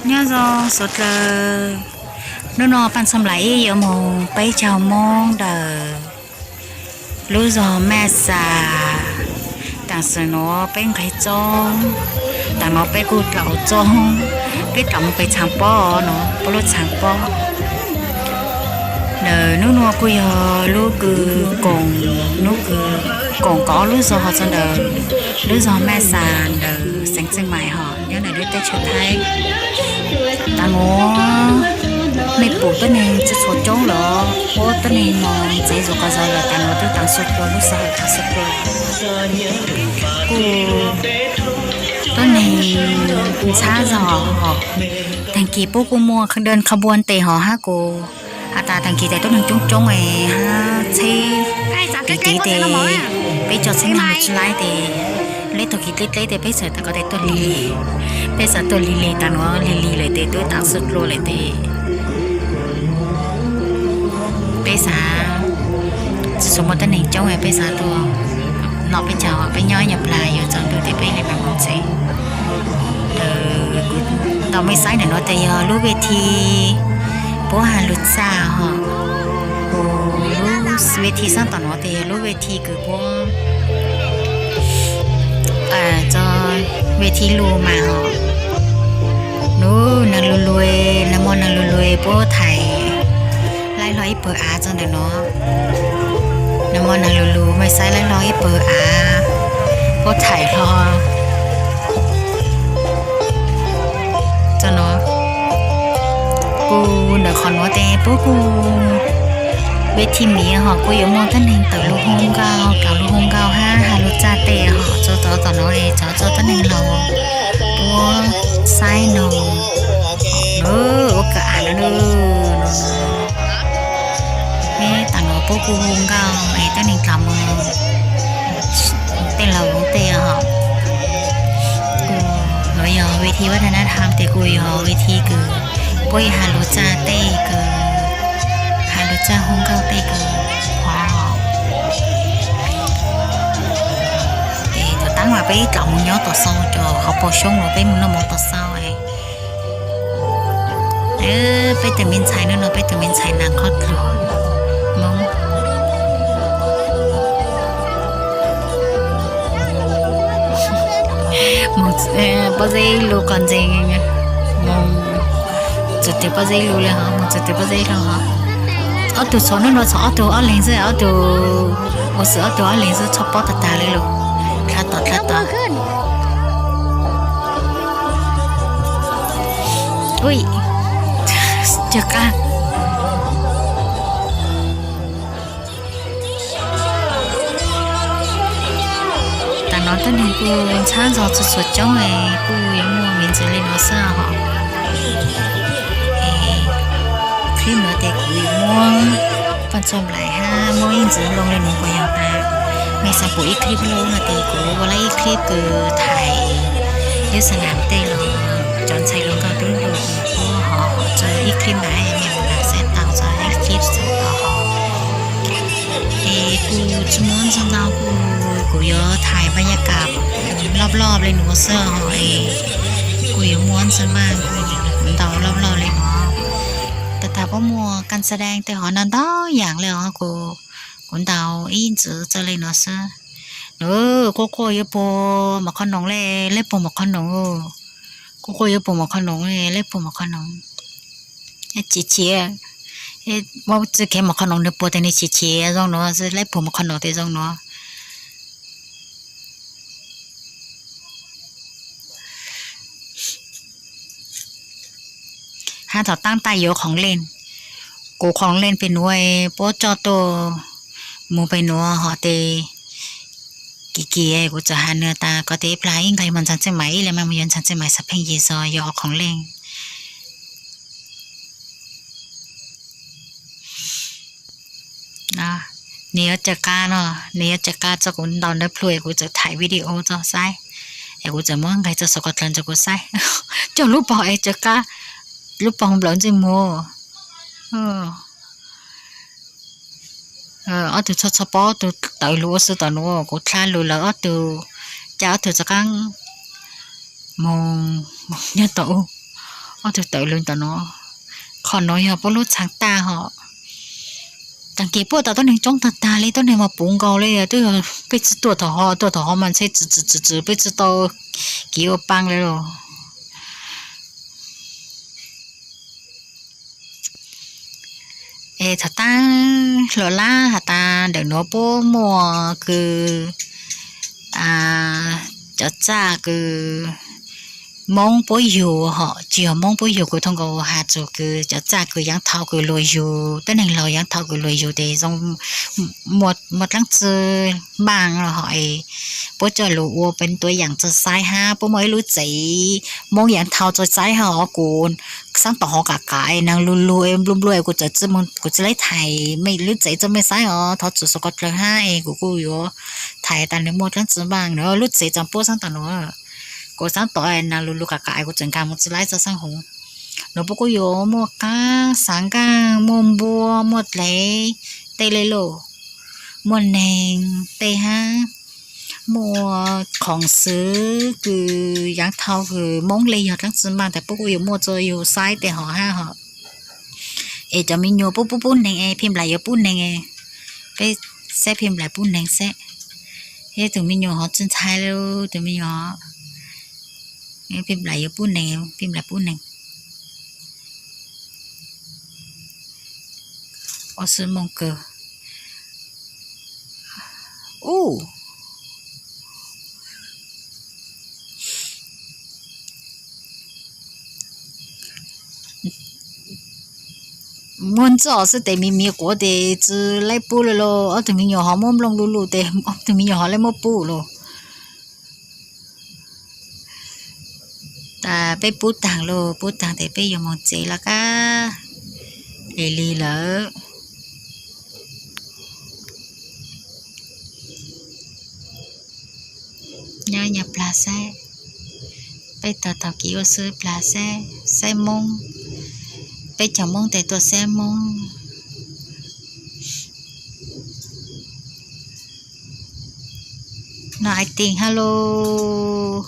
Nyob zoo suav dlawg, hnub no Paj Ntxhoo Nplaim ib yuav moog peb caug moob ntawm lub zog Maj Xas. Taam sim nuav peb nqeg tsoob, taam nuav peb kuj dlaus tsoob, peb dlaus moog pem txhaav pob no, puab lub txhaav pob. Ntawm hnub nuav kuj yog lub kws koom, lub kws koom kaum ob lub zog hov txog ntawm lub zog Maj Xas ntawm xeev Txheej Maim hov nyob ntawm lub teb chaws Thaib. Taam nuav mej pum tuab neeg tsi txhua coob los puab tuab neeg moog ntxiv zuj qhov zog lawm, taam nuav twb taav xua dlua, lub sij hawm taav xua dlua. Kuj tuab neeg ntxhab zog hov. Taag kis puab kuj muaj daj qha npua tes hov hab kuj has tas taag kis tes tuab neeg coob coob es hab tsheb tiv tiv tes peb coj tsheb nyag tsi laib tes leb tug kis dleb dleb tes peb txhais tas ko tes tuaj lig lig, peb xaav tuaj lig lig taam nuav lig lig lawm tes twb taav xua dlua lawm tes peb xaav tsi txhua muaj tuab neeg coob es peb xaav tuaj noj peb caug, peb nyob ib nyuag plag yuav tsaus ntuj tes peb le mam moog tsev. Ntawm kuv ntaus mej saib ntawm nuav tes yog lub ves thi puab has lug txaj hov. Lub ves thi sab tom nuav tes yog lub ves thi kws puab, txog ves thi lug mas hov. Nub nag lug lug, nag mo nag lug lug puab thaim laib hlo ib pawg av txog ntawm nuav. Nag mo nag lug lug mej saib laib hlo ib pawg av puab thaim hlo txog nuav. Kuj ntawm qhov nuav tes puab kuj ves thi miv hov kuj yuav muaj tuab neeg tawm lug hu nkauj, kaav lug hu nkauj hab has lug txaj tej hov. Txog tom nuav es txog tuab neeg laug puab saib noog ua kaav av no. Peb taam nuav puab kuj hu nkauj es tuab neeg dlaus moog tej laug tej hov. Nuav yog ves thi vaj tha nab tham tes kuj yog ves thi kws puab has lug txaj tej kws has lug txaj hu nkauj tej kws hov. Tes thaum taab mas peb dlaus moog nyob tom xau, cov qhov pug xyoob los peb moog noj moog tom xau. Peb tug me ntxhais nub no peb tug me ntxhais nag qhov dlua, moog pob zeb lug qhov ntxeev, moog txug twg pob zeb lug le hov, moog txug twg pob zeb lug hov. Ob tug txhua nub no txhua ob tug ob leeg xwb, ob tug ua xwm ob tug ob leeg xwb, txhob paub tag tag le lug. Dlha tom dlha tom. Cawg qab. Taam nuav tuab neeg kuj ntxhab zog txhua txhua coob es kuj yuav muaj miv ntxwv le nuav xwb hov. Clip nuav tes kuv yuav muab Paj Ntxhoo Nplaim hab muab ib ntxwv loo le nuav kuas yog tas mej xaav pum ib clip loj no tes kuv ua lawm ib clip kws thaim ib xab nam tej los cov ntxhais hluas nkauj tub hluas kuj hov hov txug ib clip mas mej mus xav tau txug ib clip xwb hov. Es kuj tsi muaj ntxwv ntau, kuj kuv yuav thaim npa ya kam loj loj le nuav xwb hov es kuj yuav muaj ntxwv mas kuj ntau loj loj le nuav. Tag tag puab muaj kas xa daaj tej hov ntau ntau yaam le hov, kuv ntaus ib ntxwv txawg le nuav xwb. Quaj quaj yuav puag mom qhov noom le, leb puag mom qhov noom. Quaj quaj yuav puag mom qhov noom le, leb puag mom qhov noom. Chim chim, muab txwj kev mom qhov noom nwg puag tes nwg chim chim zoo nuav, leb puag mom qhov noom tes zoo nuav. Hab thaum taab tais yuav khoom leej, kuv khoom leej pem nuav, puab coj tuaj mus pem nuav hov tes kis kis kuv txawm has nwg tas koj tes ib plag ib nqeg moog ntxhab txeej mais, ib le mas moog yuav ntxhab txeej mais xav pheej yig zog yuav khoom leej. Nwg yuav tsaws qab no, nwg yuav tsaws qab txug kuv ntaus ntawv plhu kuv txawm thaim video txug saib, es kuv txawm muab nqeg txug saum ko dlawg ntawd kuv saib. Coj lub paug es tsaws qab, lub paug nplawm ntsej muag. Ob tug txhob txhob paub, ob tug tawm lug ua xwb tom nuav, kuv dlha lug lawm ob tug, ca ob tug txav qaab moog nyob tom u. Ob tug tawm lug ntawm no, qhov no yog puab lub txhaa tag hos. Taag kis puab tau tuab neeg coob tag tag le, tuab neeg mas puv nkaus le, twb yog peb tsi tuaj thaum hov, tuaj thaum hov mas ntshe tsi tsi tsi tsi peb tsi tau kev ua paa le los. Es thaum taab hluas lab has tas ntawm nuav puab muaj kws cov txaj kws Moob puab yug hom, tsi yog Moob puab yug, kuv thov nkaus has txug kws cov txaj kws yaav thau kws luag yug, tuab neeg laug yaav thau kws luag yug tes zoo muaj dlaab tsi npaaj hom es puab coj lug ua peb tuab yaam tsi saib hab. Puab muaj ib lub tsev Moob yaav thau tsi saib hos, kuv xaab tom hov kam kam es naag lug lug es nplua nplua es kuv txawm tsi, kuv tsi laib thaiv mej lub tsev tsi mej saib os, thov txim suav koj dlawg hab es kuv kuj yuav thaiv tas nwg muaj dlaab tsi npaaj. Nwg lub tsev tsi puab xaab tom nuav, kuv xaab tom naag lug lug kam kam es kuv txawm nkaag moog tsi laib tsi xaab huv. Nuav puab kuj yuav muaj qaab xaav nkaaj, muaj npua, muaj dlev tej le lauj, muaj neeg tej hab, muaj khoom xwv kws yaav thau kws Moob le yog dlaab tsi npaaj tas puab kuj yuav muaj tsi yug saib tej hov hab hos. Es cov me nyuam puab pub pub neeg es Phij Nplaim yuav pub neeg, peb saib Phij Nplaim pub neeg saib. Ib tug me nyuam hov tsi ntxhais le, tug me nyuam, Phij Nplaim yuav pub neeg, Phij Nplaim pub neeg. Ua si moog kawg. Ub, muaj ntxoj xwb tes miv miv quav tes tsi laib pub le lauj. Ob tug me nyuam hov muab nplooj lu lu tes ob tug me nyuam hov le muab pub lauj. Tas peb pub taag lauj, pub taag tes peb yuav moog tsev lawm kab. Es li lawm. Nyob nyag plag saib, peb tau taug kev ua si plag saib, saib Moob, peb cov Moob tes tuaj saib Moob. Noj ais tias hab lauj.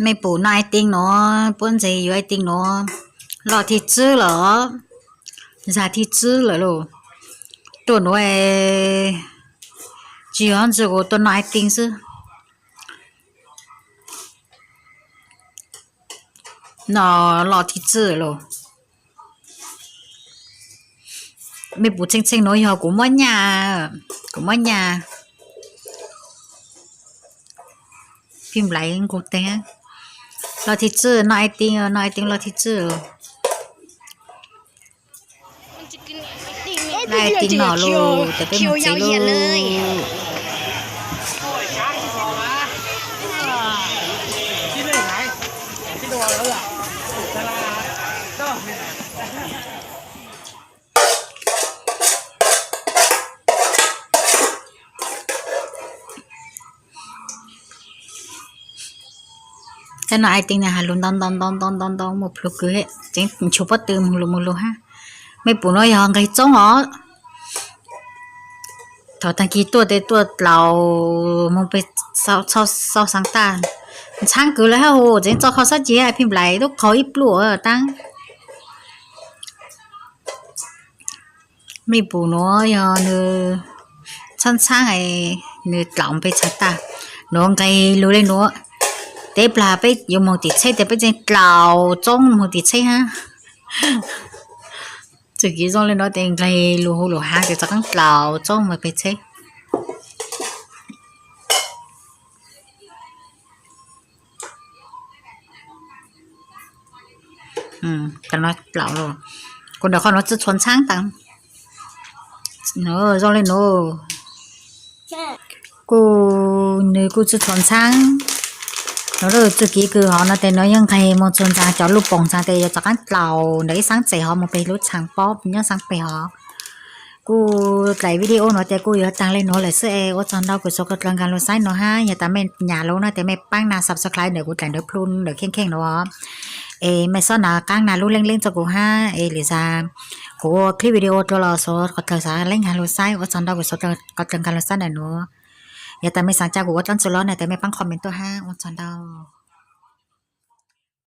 Mej pum noj ais tias nuav, puab ntses yuav ais tias nuav, loj thib tswb lawm, zag thib tswb lawm lauj. Tuaj nuav tsi yog ntsi kuv tuaj noj ais tias xwb. Noj loj thib tswb lawm. Mej pum txheej txheej nuav yog kuv muab nyaj, kuv muab nyaj. Phij Nplaim nqug teeg, loj thib tswb, noj ais tias, noj ais tias loj thib tswb. Noj ais tias no lawm, tas peb moog tsev lawm. Tab no ais tias has lug ntau ntau ntau ntau ntau ntau mus plhus kws, tseev nchuav pob tw moog lug moog lug hab. Mej pum nuav yog nqeg txoob os. Thaum taag kis tuaj tes tuaj dlaus moog peg xauj xaav tag, ntxhaab kws lawm hab hos, tseev txoj kho sab ceg Phij Nplaim tub qhau ib pluj taab. Mej pum nuav yog nwg txhaab txhaab, nwg dlaus peg txhaav tag, nuav nqeg lug le nuav. Teb plag peb yuav moog tim tsheb tes peb tseev dlaus txoob moog tim tsheb hab. Txuj kev zoo le nuav tes nqeg lug huv lug haav tes rov qaab dlaus txoob moog peg tsheb. Kuv ntawm qhov nuav tsi txhua ntxhaab tas, zoo le nuav. Kuj, nwg kuj tsi txhua ntxhaab. Nuav txuj kev kws hov no tes nuav yeej nqeg moog txug ntxaag cov lub poom ntxaag tes yuav rov qaab dlaus ntawm ib xaab txes hov moog peg lub txhav pob nyob xaab peg hov. Kuj dlaim video nuav tes kuj yuav taag le nuav lawm xwb es ua tsaug ntau kws suav koj dlawg nkaag lug saib nuav hab. Yog tas mej nyam lug no tes mej paab naj subscribe ntawm kuv dlaim ntawv plhu ntawm kheej kheej nuav es mej xob nav qaab naj lub leej leej txug kuv hab es lwm zag kuv ua clip video dlua los suav koj dlawg xav leej nkaag lug saib. Ua tsaug ntau kws suav koj dlawg nkaag lug saib ntawm nuav. Yog tas mej xaav ca kuv ua dlaab tsi los na tas mej paab comment tuaj hab, ua tsaug ntau.